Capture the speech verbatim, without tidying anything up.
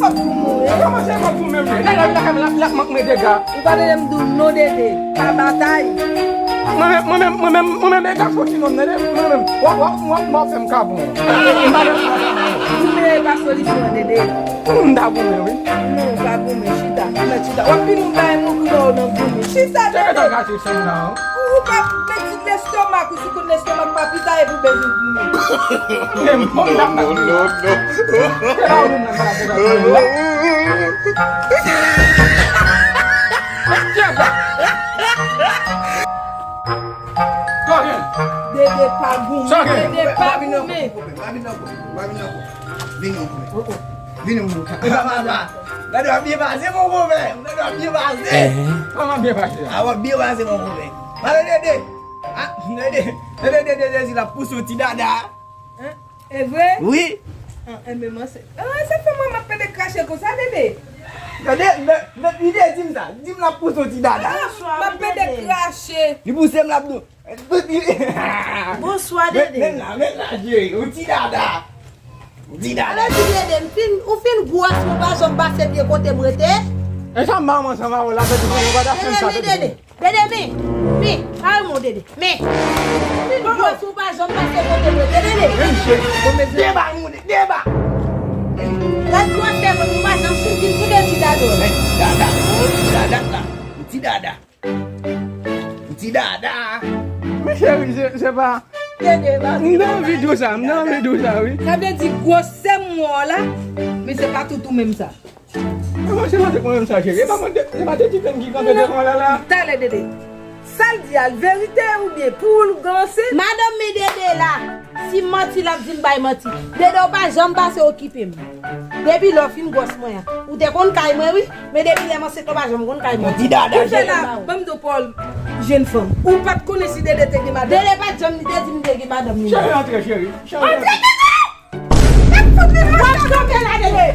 fòk pou mouri. Kòman se fòk pou menm? Lè, lè, lè, lè, lè, mank mwen dega. Ou pa tande m di w non, Dede, pa batay. Mwen menm, mwen menm, mwen menm, mwen menm, e gason ki nonm, tande? Mwen menm, w ap, w ap, w ap, w ap fè m kabon. Goumen pa solisyon an, Dede. M ta goumen, wi. Non, w pa goumen, chita. Mèt chita. W ap vin yon bagay mwen kou nan goumen. Chita, Dede. Ou pa mèt lestomak ou sou kout lestomak pa pita epi w bezwen goumen. Men m bon m t ap bat li la. Se la ou menm nan pa tèt la. Dede pa goumen, Dede pa goumen. Vini yon goumen. Vini yon goumen. Gade w ap byen pase, mon konpè. Gade w ap byen pase. Kòman byen pase a? A, w ap byen pase, mon konpè. Pale Dede. A, Dede. Dede, Dede, Dede, Jezi l ap pouse yon ti dada. Hein? E vre? Wi. An, enben, mwen se, an, se fè mwen m ap pede krache konsa, Dede. Gade, men, men, li te di m sa. Di m l ap pouse yon ti dada. M ap pede krache. Li pouse m, l ap di, Bonswa, Dede. Men la, men la, Dede. Yon ti dada. Yon ti dada. Alò, di Dede, m fin, ou fin gwòs, ou pa janm pase byen kote m rete. E sa manman, sa manman, la, Dede, ou pa ta fè m sa, Dede. Dede, men, men, al mon Dede, men. Ou fin gwòs, ou pa janm pase kote m rete, Dede. Deba, mon Dede, deba. Gad gwòsè, ou pa janm sou, sou de ti dada. Men, dada, ti dada la, ti dada. Ti dada. Men cheri, se, se pa. Dede, m nan anvi di w sa, m nan anvi di w sa, wi. Sa vle di gwosè m wè w la, men se pa tout ou menm sa. Mwen se mande mwen menm sa, cheri. E pa mwen, se pa de ti grenn ki kanpe devan w la, la. Talè, Dede. Sa l di a, l verite oubyen pou l ranse? Madanm men Dede la. Si manti l ap di m bay manti. Dede, ou pa janm pase okipe m. Depi lè w fin gwòs mwen an. Ou te konn kay mwen, wi. Men depi lè m ansent, ou pa janm konn kay mwen. Bon, ti dada, Kounye a la, ban m di w pawòl jenn fanm. Ou pa t konnen si Dede te gen madanm? Dede pa t janm, li te di m te gen madanm li. Cheri, antre, cheri. Cheri, antre, Dede! N ap fout li nan w ap tonbe la, Dede!